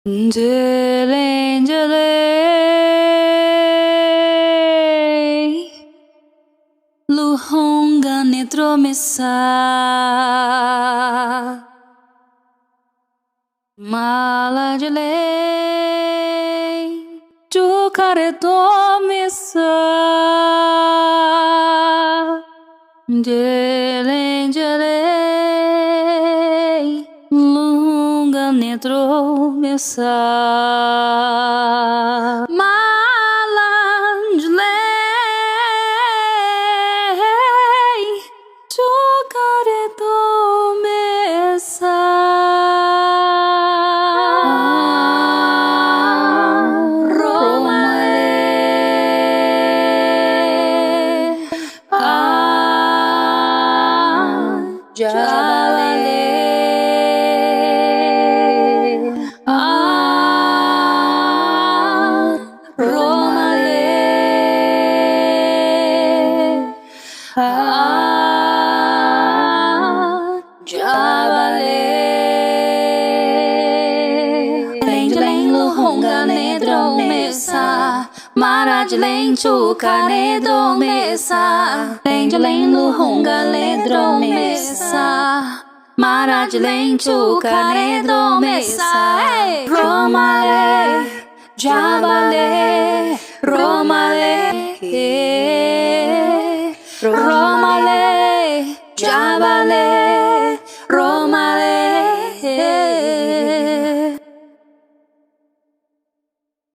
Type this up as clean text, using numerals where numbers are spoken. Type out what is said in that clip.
Jelen jelen, luhonga netromesa. Mala jelen, chukaretomesa. Jelen jelen, lunga netromesa. Mala jelen, chukaretomesa. Romale, ah, Jabale, ah, Romale, ah, Jabale. Lenjelen luhonga nedromesa, Marajlen chuka nedromesa. Lenjelen luhonga nedromesa, Marajlen chuka nedromesa. Romale, Jabale, Romale.